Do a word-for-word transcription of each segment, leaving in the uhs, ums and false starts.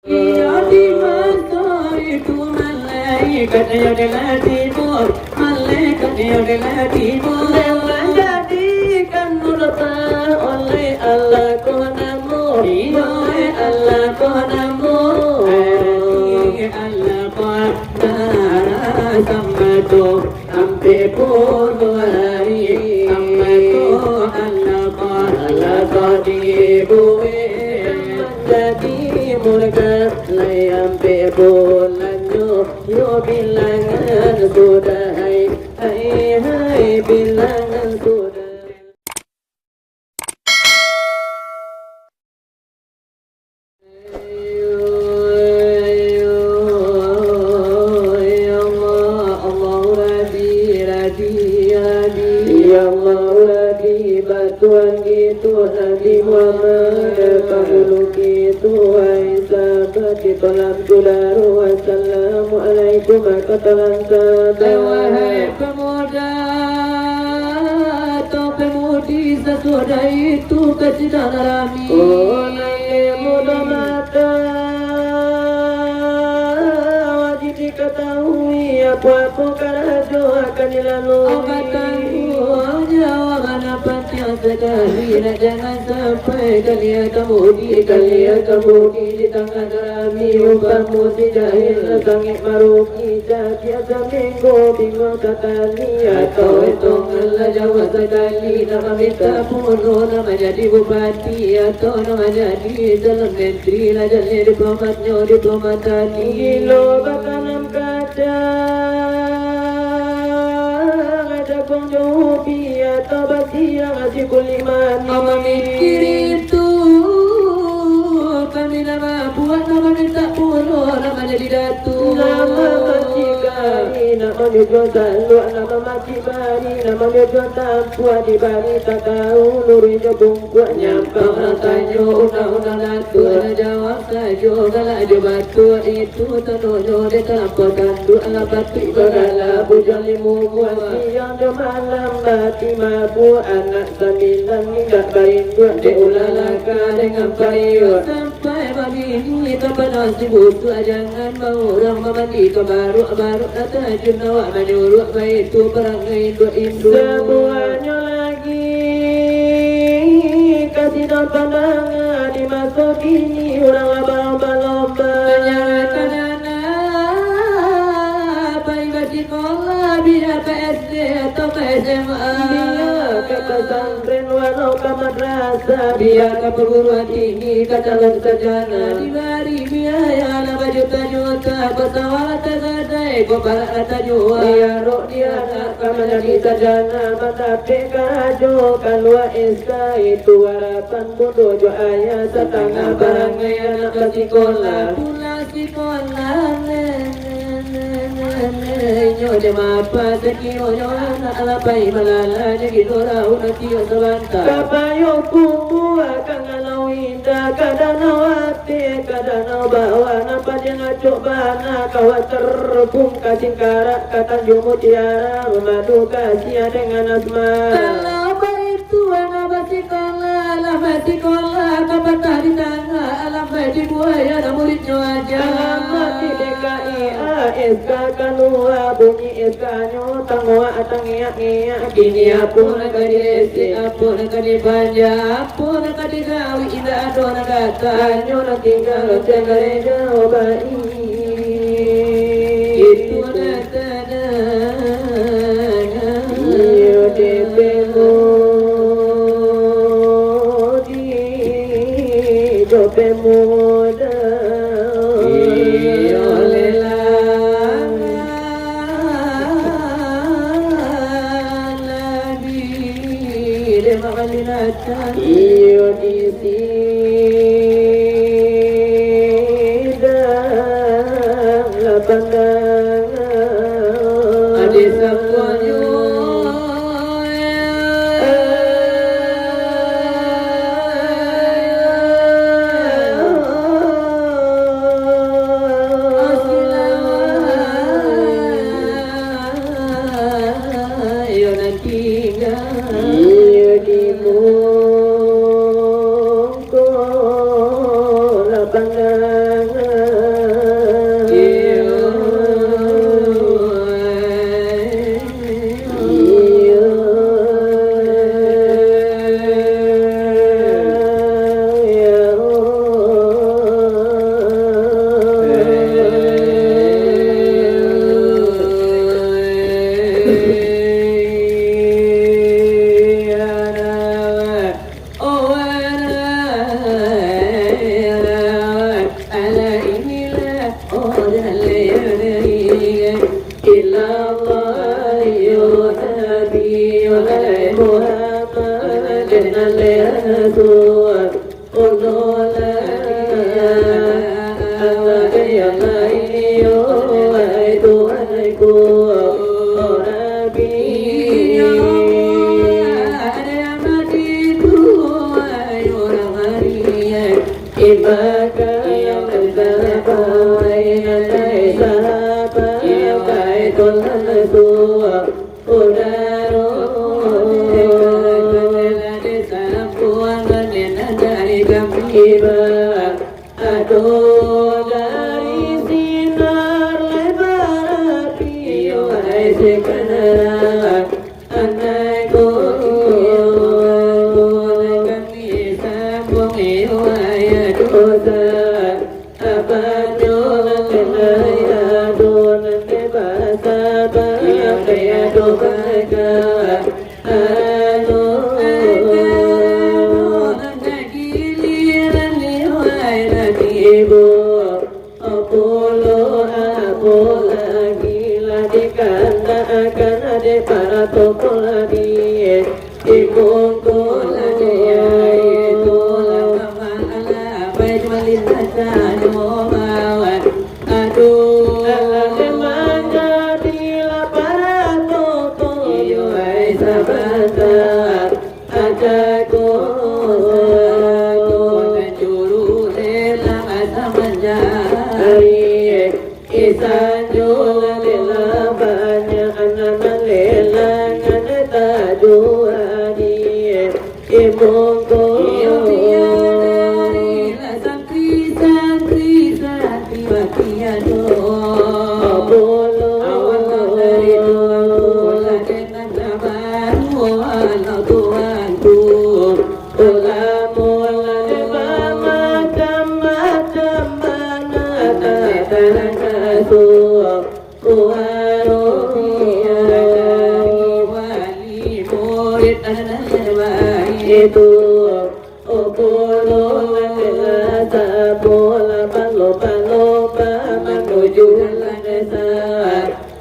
Iyo, di maso itu malaikat iyo telah tibo, malaikat iyo telah tibo. Dan manjadikan nutfah oleh Allah ko namo, iyo, oleh Allah ko namo. Arati Allah ko darah samba tu. Ampek puluah ari, ampek tu alaqah, alaqah dibuek manjadi mudghah, lai ampek bulannyo, yo bilangan sudah, hai, hai, hai, bilangan sudah. Ya Allah, Allahu Rabbi, Rabbi, ya Rabbi. Ya Allah, Rabbi, bantuan kito Nabi Muhammad, pangulu kito, wahai sahabat, kito lah sudaro. Assalamualaikum, kata sahabat. Wahai pemuda atau pemudi sasudah itu, ka sidang rami. Oh, nan mudo mata, wajib dikatahui, apo-apo karajo akan dilalui. Akan tangguang jawab, nan pantiang sakali, nak jangan sampai kalia kamudi, kalia kamudi di tangah rami, umpamo si jahil sangik maruki. Ijazah saminggu bingung sakali, atau itungan lah jauah sakali, nak mamintak pulo nak manjadi bupati, atau nak manjadi calon menteri, lah jaleh diplomatnyo, diplomat tadi. Gilo batanam kacang, jaguang jo ubi, atau basiang nasi kulik manih. Mamikir itu, kami nak babuek, nak mamintak pulo, nak manjadi datu. Nak mamacik gai, nak manyujuang saluak, nak mamacik bari, nak manyujuang tampuak, dibari tatau, luruih jo bungkuak, nyampang nan tanyo, undang-undang datu, nak jawab sajo, galak jo batuak, itu tanonyo dek talampau tanduak, alah batuak bagala, bujang limo buah, siang jo malam bati mabuak, anak sambilan indak bainduak, dek ulah langkah dengan payuak. Sampai babini tampana si busuak, jangan baurang mamandi ka baruak, baruak nak tajun awak manyuruak, baitu parangai induak-induak. Sabuahnyo lai Kasih dan pandanga di maso kini, urang lah balomba-lomba. Manyarankan anak pai basikolah, bia ka S D atau ka S M A. Bia ka pasantren walau ka madrasah, bia ka perguruan tinggi, ka calon sarjana. Dibari biaya lah bajuta-juta, pesawat lah tagadai, ko parak lah tajua. Diarok di anak ka manjadi sarjana, mandapek karajo kalua S K, itu harapan bundo jo ayah. Satangah parangai anak basikolah, pulang sikolah, nyo dek mapa, sakironyo anak lah pai malala, jadi dorau nanti yo sabanta. Ka payuang kumbua, ka ngalau indak, ka danau ateh, ka danau bawah, nan padiang acok bana, ka Waterboom, ka Singkarak, ka Tanjuang Mutiara, mamadu ka Asia dengan Asmara. Kalau baitu anak basikolah, alah basikolah, ka patah di tangah, alah bai dibuai anak muridnyo aja. Alamat di D K I A, S K kalua, bunyi S K-nyo tanguak tangiak-ngiak. Kini apo nan ka diesek, apo nan ka dipanja, apo nan ka digawi, indak ado nan ka tanyo, nan tingga cagarai jauah bai. Itu nan tadanga. Iyo, D P Mudi, D P Muda. Iyo, lelang. Iyo, di sidang lah pandangan. Ade sakuanyo. Iyo nan tingga. Iyo di mungko lah pandangan. إلى الله يا حبيب محمد الرسول. Iba ado dari sinar lebar api, wahai sekadar anakku, kami sambung, wahai dosa. Apanyo nanti ado, nanti basaba, nanti ado baka. Anu, giliran liwai lah tibo. Apo lo, apo lagi lah dikandak akan dek para tokoh lah di, di mongko lah dek ai tu lah mama alah bai jualin rasa nyo bawa. Aduh, alah dek manjadi lah para tokoh. Iyo ai sabanta. Ajaku, ajaku, manjuru lelang asa manjari. Isanyo lelang banyak, anak malelang, anak tajuari. Imongko. Iyo, tiada dari lah santri, santri, santri, baki ado. Apo lo. Awak dari tuan pula. Nan tabaru anak tuanku, ulamo lah bamacam-macam, bana tarangkaso, kuaro dari wali murid anak baitu. Opolo lah sapo lah balomba-lomba manuju jalan desa.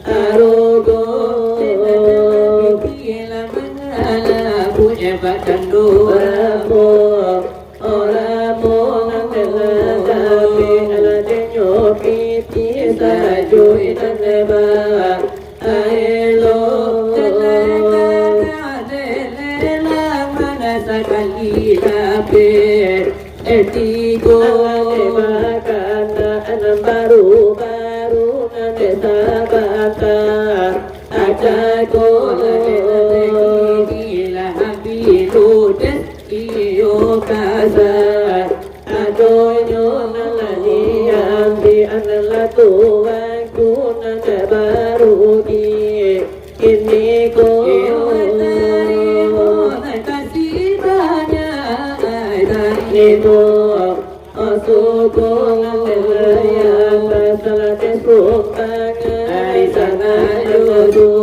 Arogo. Lah mangala punyo badan dua. Rapo. Oramo nangkela tapi ala denyo piti sajo inan leba. Aelo. Lah mana sakali lapeh. Etigo. Ala deba kana anam baru-baru nan desa baka. Ajago. Lah deba gila hampir ludes. Iyo kasa, adonyo nan lah diambiak, nan lah tuanku nan baru di ini ko. Iyo tarimo, makasih banyak, ai tarimo. Syukur nan lah diambiak, salah disumbangan, ai sangajo tu.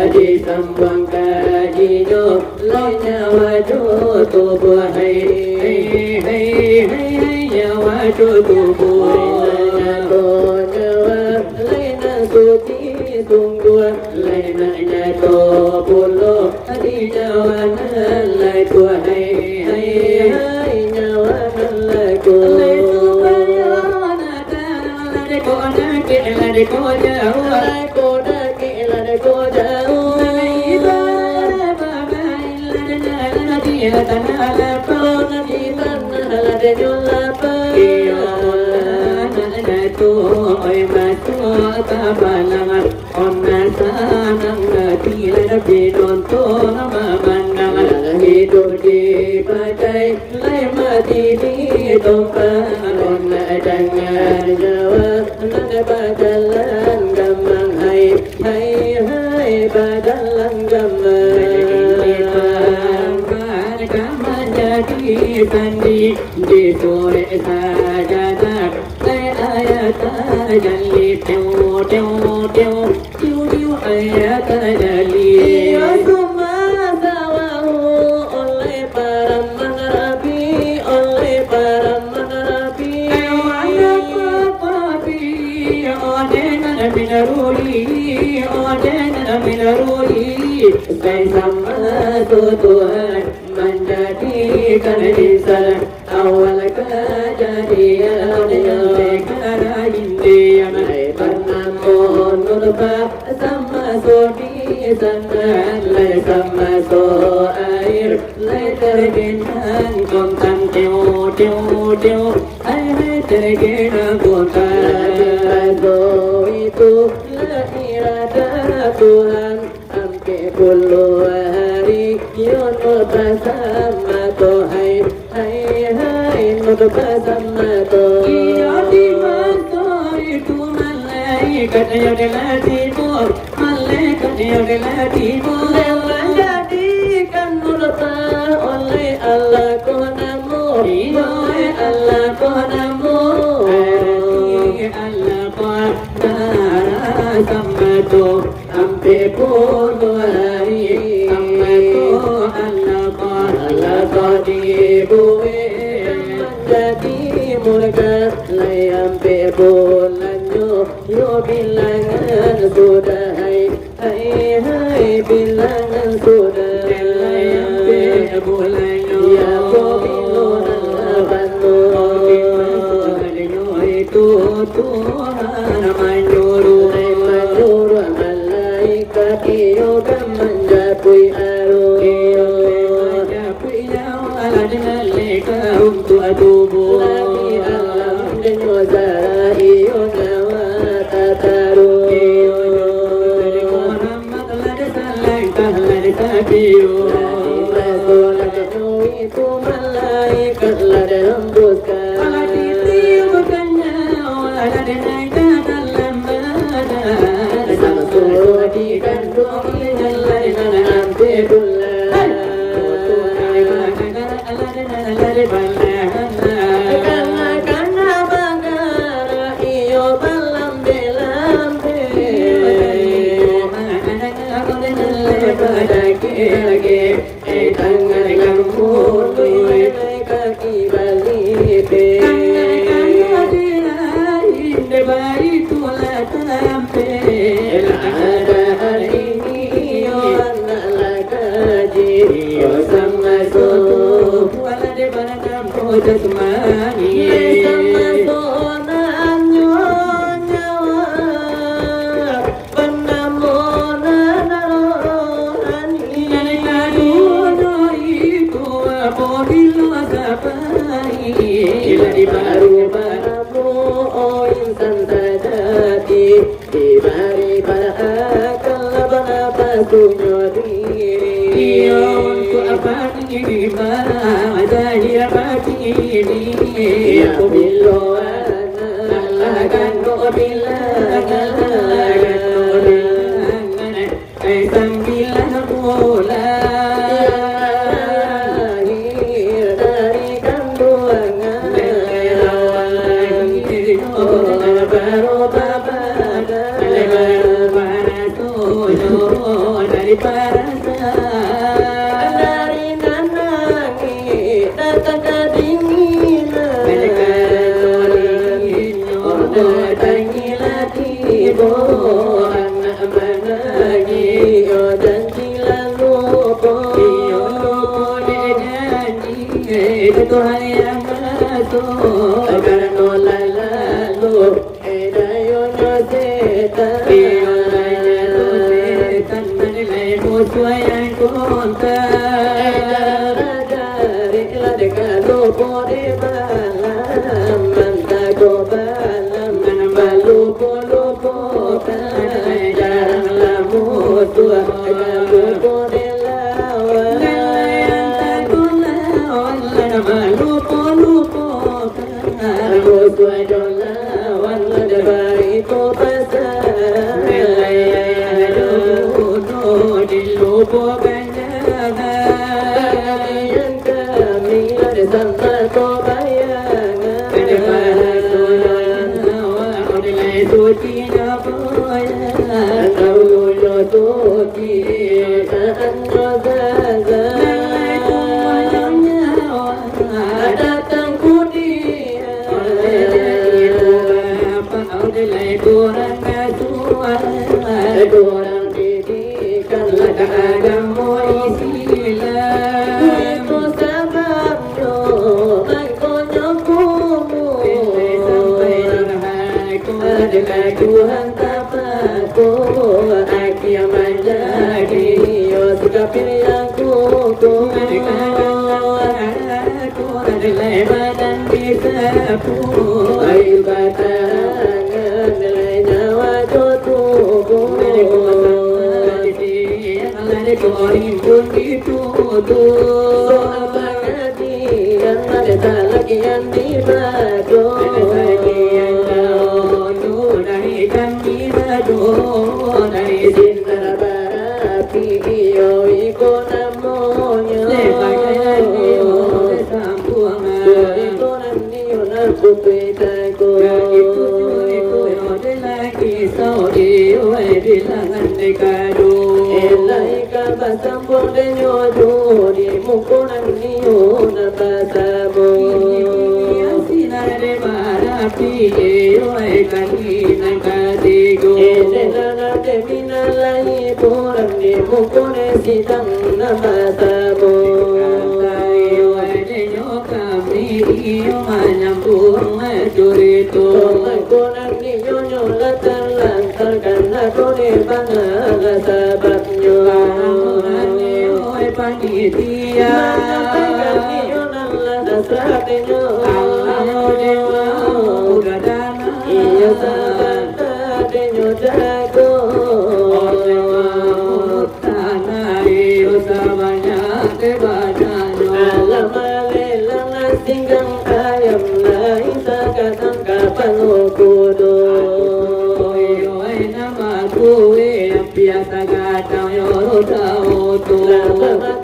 Lai sambuang kajinyo, lai nyawa jo tubuah, hai, hai, hai, hai, hai, nyawa jo tubuah. Lai nak nyato nyawa, lai nak suci sungguah, lai nak nyato pulo di nyawa nan lai tuo, hai, hai, hai, nyawa nan lai tuo. Lai supayo nak tanang, lai deko dakek, lai deko jauah. Lai ko dakek, lai deko jauah. Lai ibarat bagai, lai di tanah lapang. Lai di tanah ladenyo lapang. Iyo, nak nyato, oi, masuak ka panang. Ona sanang ati lah binonto mamandang, hiduik di padai, lai mati di tompang. Ona dangar nyawa nan bajalan gamang, hai, hai, hai, bajalan gamang. Ka manjadi sandi di surek sajadah. Lai ayah tajali, tiu, tiu, tiu, tiu, tiu, ayah tajali. Iyo, sumah sawahu, oleh paraman Rabi, oleh paraman Rabi. Ayo, ayo, papi, odengan minaruli, odengan minaruli. Sai sama tu Tuhan manjadikan insan. Awal kajadian nan sekarang ini, lai banamo nutfah, samaso di sanan, lai samaso air, lai tagenang kontan, tiu, tiu, tiu, hai, hai, tagenang kontan. Lah dipaso itu, lah iradah Tuhan. Ampek puluah ari, iyo nutfah samato, hai, hai, hai, nutfah samato. Iyo di maso itu malaikat iyo telah tibo, malaikat iyo telah tibo. Nan manjadikan nutfah oleh Allah ko namo, iyo, oleh Allah ko namo. Arati Allah ko darah samato. Ampek puluah ari, samato alaqah, alaqah dibuek. Manjadi murka, lai ampek bulannyo, yo bilangan sudah, hai, hai, hai, bilangan sudah. Lai ampek bulannyo, yo bilo nan lah panuah. Itu Tuhan manyuruah. Lai manyuruah malaikat iyo ka manjapuik aruah. Iyo ka manjapuik nyawa lah di malaikat untuak tubuah. Lai di alam dunia sara iyo nyawa tataruah. Iyo nyawa dari Muhammad lah di salangkah lah di sapiuah. Lai di maso lah di itu malaikat lah di hembuskan. Alah ditiupkan nyawa, alah dinaikkan dalam badan. Dikanduang inyo lai nan ampe pulang. Kana-kana bagara iyo balambe-lambe. Badake-dake. Eh, tangan kamu tu, eh, kaki balipe. Tangan kamu tu, eh, indah bari tulah tampe. Lah ada hari ini, yo anak lah kaji. Yo sama soto, buat ada barang kamu jasmani. Sama sonanyo nyawa. Panamo nan rohani. Nan kaduonyo itu apabilo sapai. Lah dibaru panamo, oh insan sajati. Dibari barakal banapasunyo diri. Iyo, untuak apa ni, di ma, zahir batini. Iyo, bilo anak. Alah ganok bilangan, alah ganok bilangan, eh, sambilan bulan. Lahir dari kanduangan. Dari kanduangan. Baru babana. Baru babana. Dari parasan. Dari nan langik datang kadinginan. Dari karano dingin, oh, datang lah tibo. Anak manangih, oh, janji lah lupo. Iyo, lupo dek janji, eh, Tuhan yang maso. Karano lah lalu. Eh, dayonyo setan. Iyo, dayonyo setan, manilai musuah yang kontan. Eh, darah-darih lah dek kalupo di balam. Mantah ko balam, nan balupo-lupokan. Eh, jarang lah musuah, kalupo dilawan. Nan takut lawan, nan balupo-lupokan. Ambo suwai jo lawan, lah baitu pasan. Lai ado bunuah di lubuak banjaran. Bagian kami lah sambah ko bayangan. Daripada sudah awak, lai suci nyawa. Tahu yo suci, tak anyo zaza. Lai kumayan nyawa. Datang kudian. Oleh itu bapak, oleh lai kurang asuah. Kurang didikan lah ka agamo Islam. Itu sababnyo mangkonyo kumu. Sampai durhaka, adalah Tuhan tapako. Akhir manjadi, yo, si kafir yang kukuh. Lai badan disapu. Ayu batangan, lai nyawa jo tubuh. Lai ko rimbun ditutup. Soal pangadilan, lai talakian di bado. Lai talakian tu dari kami bado. Dari sinar barapi, iyo iko namonyo. Lai pakai lagi, oh, sampuang. Iko nan Iyo nak kupitakan. Itu, itu, itu, yo, de lagi, so, iyo, eh, bilangan de kado. Elai ka basambung denyo jo, di muko nan iyo nak basamo. Ini, ini, sinar de barapi, iyo, eh, kali nan katigo. Ini nan ade minalai, pulang di muko ne sidang nan basamo. Iyo, eh, denyo Kami iyo manyambuang curito. Mangko nan iyo nyo lantar-lantarkan, ado di bana lah sababnyo. Paham ane, oi panitia. Manyampaikan iyo nan lah hasrahnyo. Alah, oi dewa, udah dana. Iyo sabanta denyo jago. Oi dewa, Tanah iyo sabanyak banyak. Alah malelang lah singgang ayam, lah isa kadang kapalo kudo. Iyo, eh, nama kue,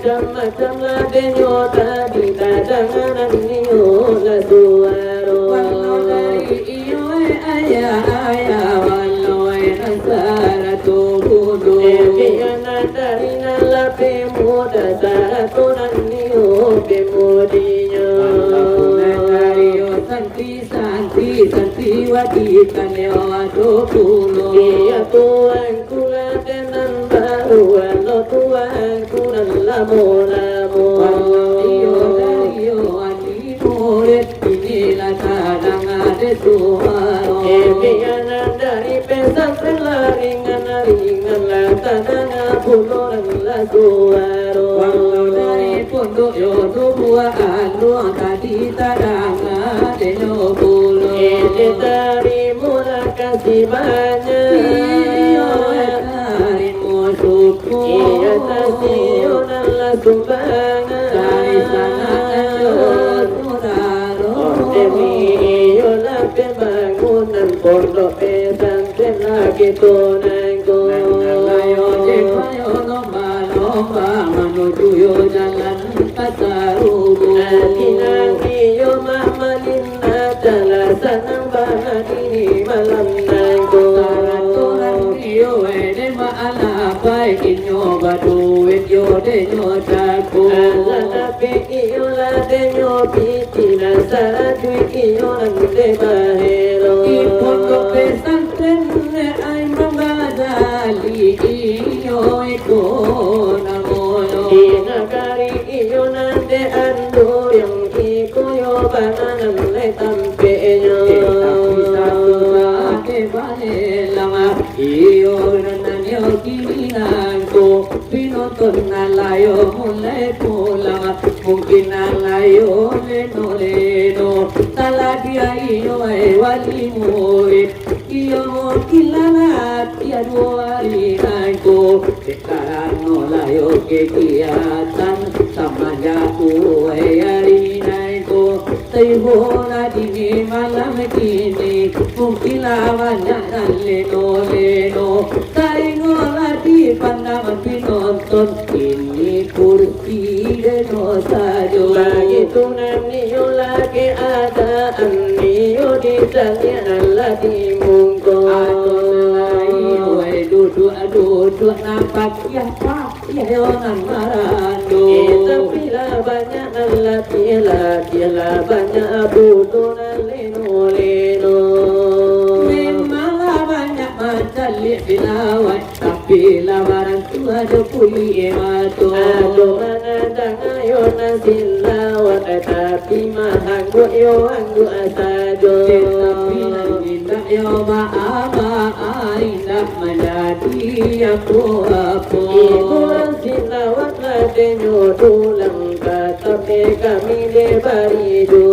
Macam-macam lah denyo tadi, tadanga nan iyo lah suaro. Walau dari iyo, eh, ayah, ayah, walau, eh, nan sarato bundo. Eh, bianan dari nan lapeh muda, sarato nan iyo pemudinyo. Walau nan dari iyo santi, santi, santi wati kanyo ado pulo. Iya tuan. Tuangku lah den nan baru, walo tuangku nan lamo-lamo. Walo iyo dari iyo wali murid, inilah tadanga dek suaro. Eh, bianan dari pesantren lah ringan-ringan lah tadanga pulo nan lah suaro. Walo dari pondok yo duo buah aluang tadi tadanga denyo pulo. Eh, den tarimo lah kasih banyak. Iyo, tarimo syukur. Iyo, tasio nan lah sumbangan. Dari sanak jo sudaro. Oh, demi iyo lah pembangunan pondok pesantren lah kito nangko. Nan layo je payo lomba-lomba manuju yo jalan Ati nan iyo mamalin, adalah sanang bana kini malam nangko. Taraturan iyo, eh, dek maalapai, inyo baduit yo denyo cako. Alah tapi iyo lah denyo piti, nan sarajuik iyo nan dek bahero. Di pondok pesantren, eh, ai mambadali iyo iko namonyo. Di nagari iyo nan dek ando yang iko yo bana nan lai tampeknyo. Tapi sasudah dek balelang, iyo nan nyo kini nangko, pinonton nan layo mulai pulang, mungkin nan layo leno-leno, talabiah iyo ai wali murid. Iyo mungkin lah latiah duo ari nangko, dek karano layo kegiatan samanjak uwai ari nangko. Tibo lah dini malam kini, mungkin lah banyak nan leno-leno. Taingo lah dipandang pinonton, kini kursi deno sajo. Bagitu nan iyo lah keadaan iyo di caliak nan lah di mungko. Ado nan lai, wai duduak-duduak nan pakiah-pakiah yo nan marando. Eh, tapi lah banyak nan latiah-latiah, lah banyak budo nan leno-leno. Memang lah banyak mancaliak silawat. Tapi lah barantu ado kulik mato. Ado manandang ayo nan silawat, tapi maangguak yo angguak sajo. Tetapi nan indak yo ba-aba, indak manjadi apo-apo. Hiburan silawat lah denyo dulang, tatap dek kami dek barido.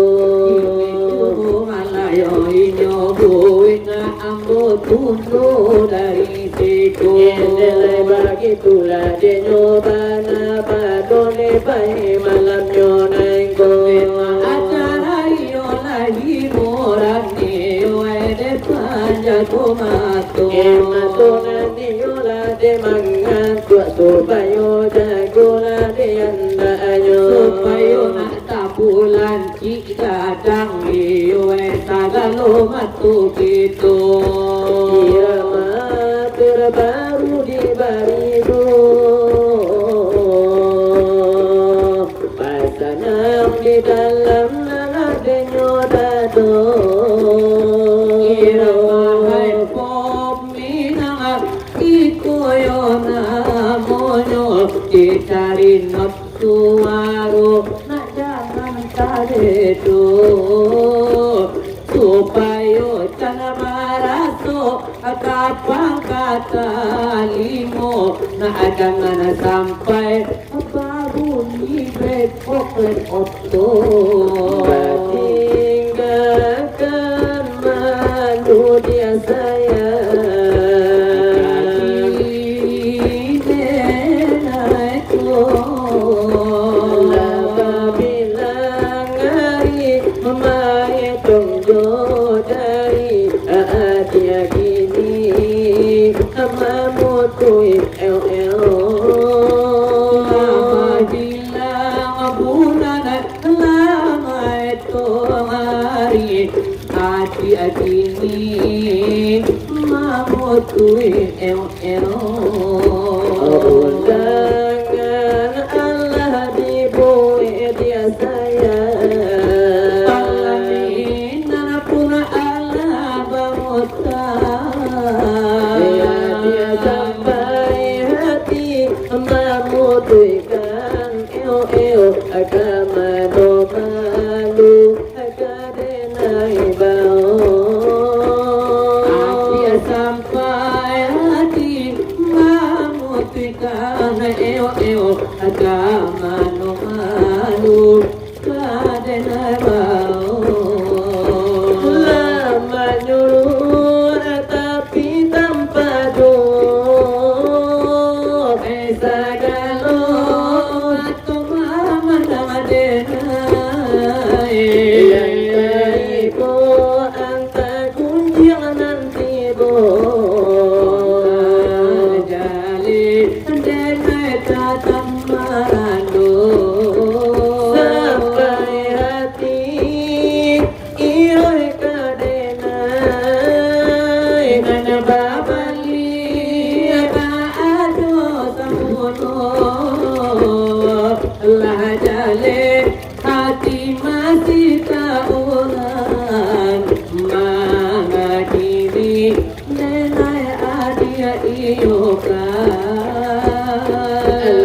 Kini tu malah yo inyo buek nak ambo tundo dari Iko. Elelai bagitulah denyo bana pado lebai malamnyo nangko. Acara iyo lah hiburan iyo, eh, dek panjago mato. Eh, mato nan iyo lah dek mangantuak, supayo jagolah dek andaknyo. Supayo nak tapulan Cik gadang iyo, eh, sagalo mato kito. Irama terbaru di barido, pasanang di dalam nan adenyo dado. Irama hai pop minang, iko yo namonyo dicari not suaro nak jangan taredo, supayo jan maraso kapang ka talingo, nak jangan sampai babunyi bepok oto. Batinggakan manusia sayang. Lah babilang ari maetong jo jari, adia kini mamutui el-el. Mamutuih eo-eo. Undangan alah dibuek di asaya. Palaminan pun alah bamutuih. Iyo, sampai hati mamutuihkan eo-eo ka mano malu. Ka denai bao. Apiak sampai hati mamutuihkan eo-eo ka mano malu ka denai bao. Lah manyuruah tapi tanpa doh. Eh, sagalo Tuhan mamadai, yang ka iko anta kunjungan tibo. Jali denai tatap marando. Sampai hati Iyo ka denai nan babali, tak ado samulo. Lah jaleh hati masih ka urang, mangadiri denai adiak iyo ka.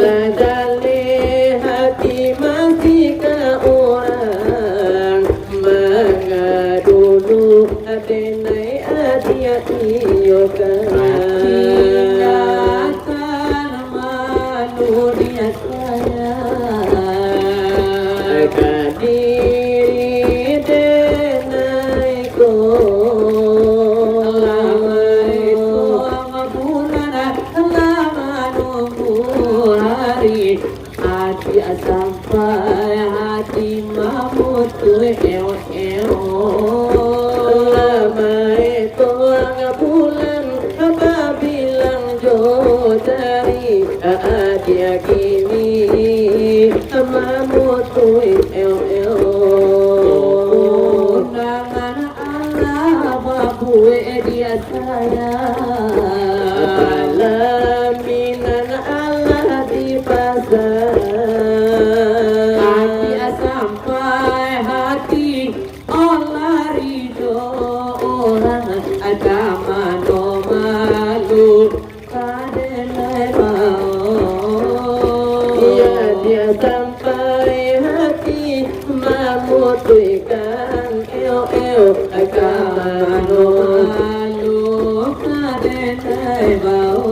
Lah jaleh hati masih ka urang, mangadulu denai adiak iyo ka. Tinggakan malu di asaya. Ka diri denai ko. Lama itu bulan, lama nunggu hari. Hati sampai hati mamutuih eo-eo. Lama itu bulan babilang jo jari, adiak kini mamutuih eo-eo. Undangan alah babuek di asaya. Palaminan alah dipasang. Hati sampai hati, olah rido urang, ka mano malu ka denai bao. Iyo, sampai hati mamutuihkan eo-eo ka mano malu ka denai bao.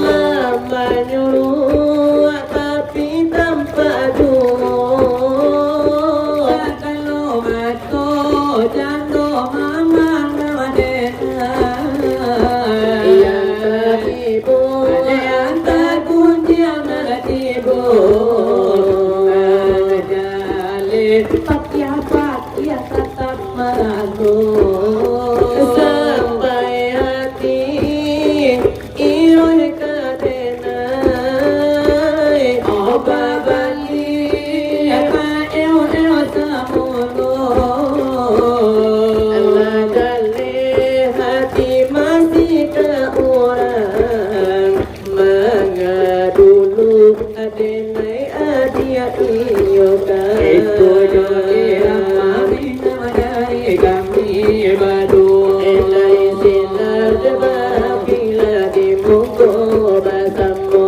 Lah manyuruah tapi tanpa doh. Kalau mato jando mamandang denai. Yang ka tibo, yang takunjungan tibo. Jaleh pakiah-pakiah tatap marando. Sampai hati iyo ka denai, oh, babali, apa eo-eo samulo. Lah jaleh hati masih ka urang, mangadulu denai adiak iyo ka. Itu jo dirang kami, dari kami badu. Elai sinar jo bapila di muko basamo.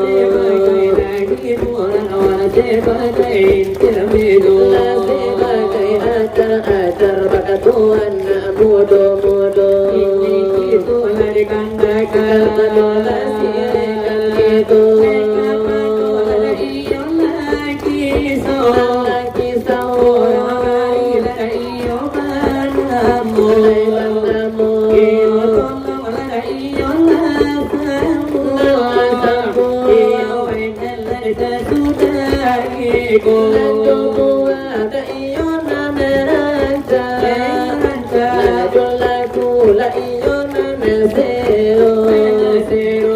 Sebagai lagi bulan awal sebagai intir milu. Lah sebagai acar-acar bakatuan nak mudo-mudo. Ini kito lah dikandakan. Karano lah sirikan kito. Iyo lagi so. Lagi so. Urang hari lah iyo banamo. Lai banamo. Iyo tolong lah iyo lah samo. Lah samo. Iyo edan lah sasudah iko. Lah doa ka iyo nan rancak. Lah doa ka iyo nan sero.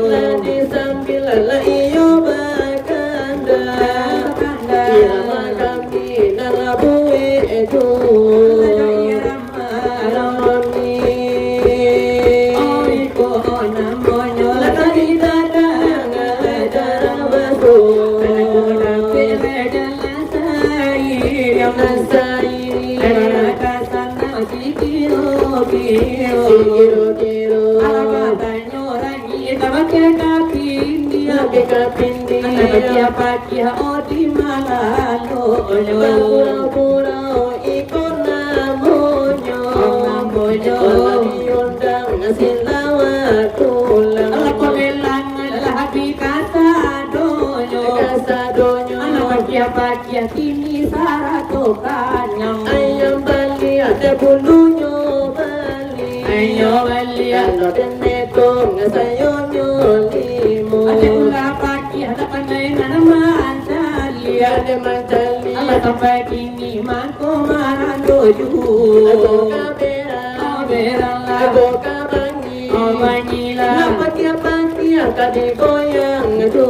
Lah disambil lah iyo bakandak. Irama kami nan buek jo. Irama kami. Alah batanyo rangik, tabakia kapindi. Tabakia kapindi. Alah bakia-bakia, oh, di malalonyo. Bagurau-gurau iko namonyo. Oh, namonyo. Kalau diundang, silawat pulang. Alah kolelang, alah habih kasadonyo. Kasadonyo. Alah bakia-bakia, kini sarato kanyang. Ayam baliak, ado bulunyo baliak. Ayam baliak. Kalau den metong, sayonyo limo. Ado ulah pakiah, dak pandai nan mancaliak. Ado mancaliak. Alah sampai kini mangko marando juo. Ago ka berang. Ka berang lah. Ago ka bangih. Ka bangih lah. Nan pakiah-pakiah ka digoyang tu.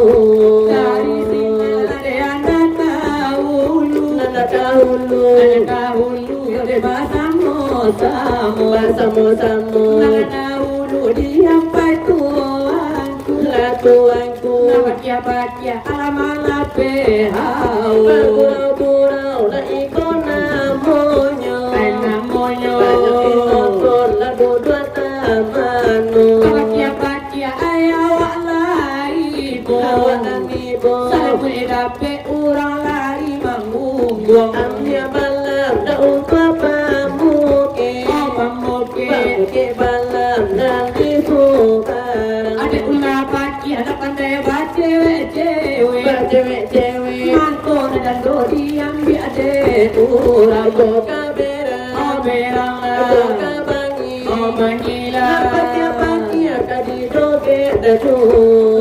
Dari sinan ado nan dahulu. Nan dahulu. Nan dahulu. Yo deh, basamo-samo. Basamo-samo. Nan dahulu diampai tuanku. Lah tuanku. Nan pakiah-pakiah, alah malapeh hau. Bagurau-gurau, lah iko namonyo. Ai namonyo. Banyak pinokon, lah duduak tamano. Nan pakiah-pakiah, ai awak lah ibo. Awak lah ibo. Salalu dapek urang lari mangungguang. Ambiak balam dak untuak pamukik. Oh, pamukik. Pamukik balam nan di subarang. Ado ulah pakiah dak pandai bacewek-cewek. Bacewek-cewek. Mangko nan jando diambiak dek urang. Ago ka berang. Oh, berang lah. Ago ka bangih. Oh, bangih lah. Nan pakiah-pakiah ka didogek dadu.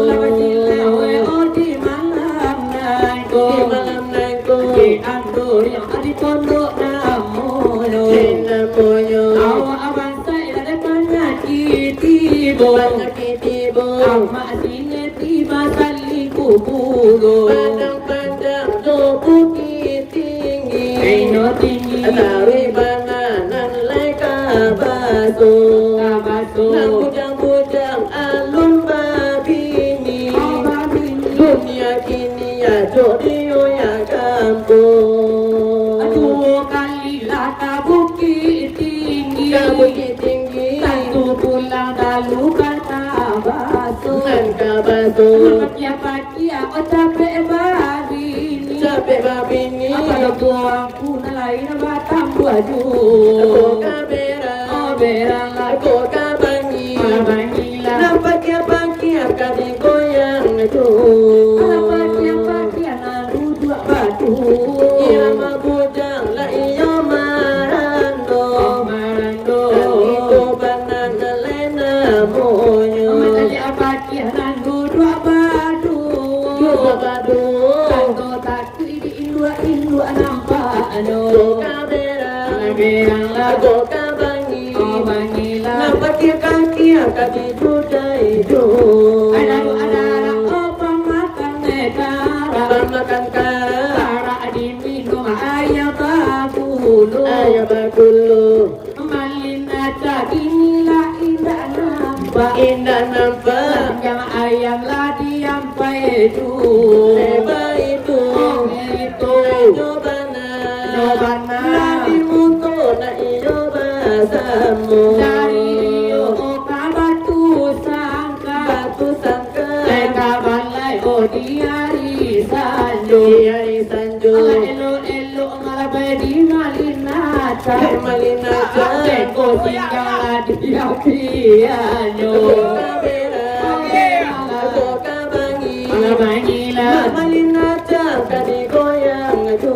Lah basilawek, oh, di malam nangko. Di malam nangko. Di anduriang, di pondok namonyo. Di namonyo. Awak abang Said ado panyakik tibo. Panyakik tibo. Amak sinan tibo saliku pulo. Padang panjang jo Bukik Tinggi. Inyo tinggi. Taruih bana nan lai ka baso. Ka baso. Nan bujang-bujang alun babini. Oh, babini. Dunia kini ajok dioyang kampuang. Duo kali lah ka Bukik Tinggi. Ka Bukik Tinggi. Tantu pulang dalu ka baso. Nan ka baso. Pakiah-pakiah, oh, capek babini. Capek babini. Apo doh tuangku nan lain batambuah juo. Ago ka berang. Oh, berang lah. Ago ka bangih. Ka bangih lah. Nan pakiah-pakiah ka digoyang tu. Alah pakiah-pakiah nan duduak badu. Irama bujang lah iyo marando. Oh, marando. Nan iko bana nan lai namonyo. Amat tadi apak Kian nan duduak baduo. Duduak baduo. Tanto takuik di induak-induak nampaknyo. Ago ka berang. Ka berang lah. Ago ka bangih. Ka bangih lah. Nan pakiah-pakiah ka dijudai jo. Adalah, adalah, oh, pamakan kara. Pamakan kara. Kara diminum aia bakulu. Aia bakulu. Malin Aca kini lah indak nampak. Indak nampak. Yang ayam lah diampai tu. Dek baitu. Oh, itu. Nyo bana. Nyo bana. Lah di muko nak iyo basamo. Dari iyo ka Batu Sangka. Batu Sangka. Ka balai oh di ari sanjo. Di ari sanjo. Alah elok-elok Malabai di Malin Aca. Di Malin Aca. Tengko singgang lah di apianyo. Ago ka berang. Ago ka bangih. Ka bangih lah. Malin Aca ka digoyang tu.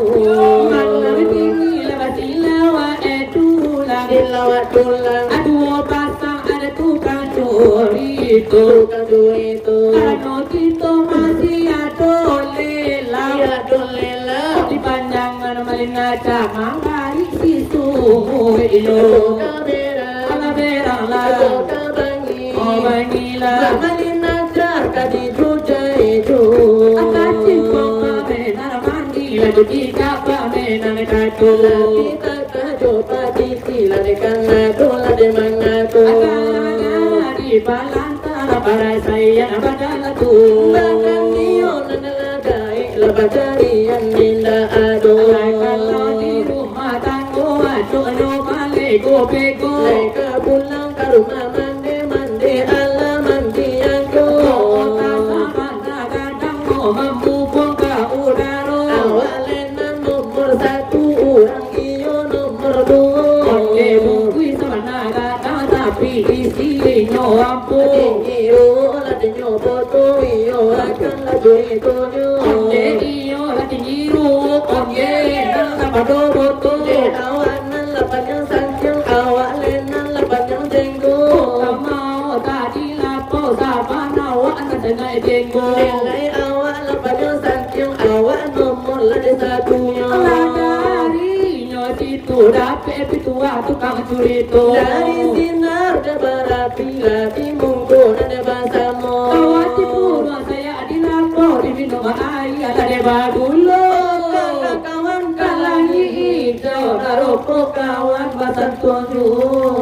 Malam kini lah basilawak, eh, tulang. Silawak tulang. Aduo pasang ada tukang curito. Tukang curito. Karano kito masih ado lela. Masih ado lela. Di panjangan Malin Aca manggarik si sunguik lo. Ago ka berang. Alah berang lah. Ago ka bangih. Oh, bangih lah. Lah Malin Aca ka dijudai jo. Angka cipok pamenan mandi, lalu tika pamenan kato. Lah tika Tajo padiki lah dek kanado lah dek mangado. Agak-agak di palantang parasaian badala tu. Bahkan iyo nan lah gaek lah bacarian indak ado. Lai kalau di rumah tanggo acoknyo malego-bego. Lai ka pulang ka rumah mandi. Pi isinyo ampo. Tinggi ruwok lah dinyo poto, iyo akan lah curitonyo. Onde iyo lah tinggi ruwok, onde nan lah pado poto. Dek awak nan lah panjang santiang, awak lai nan lah panjang jenggot. Kok ka mao tadi lapau, sabana awak nan sangaik jenggot. Nilai awak lah panjang santiang, awak nomor lah di satunyo. Lah darinyo situ dapek pituah tukang curito. Dari sinar dek barapi lah di mungko nan dek basamo. Kawati puruang sayak di lapau, diminum aia lah dek bagulo. Oh, kawan-kawan, ka langik ijo, ka rokok kawan basantuang juo.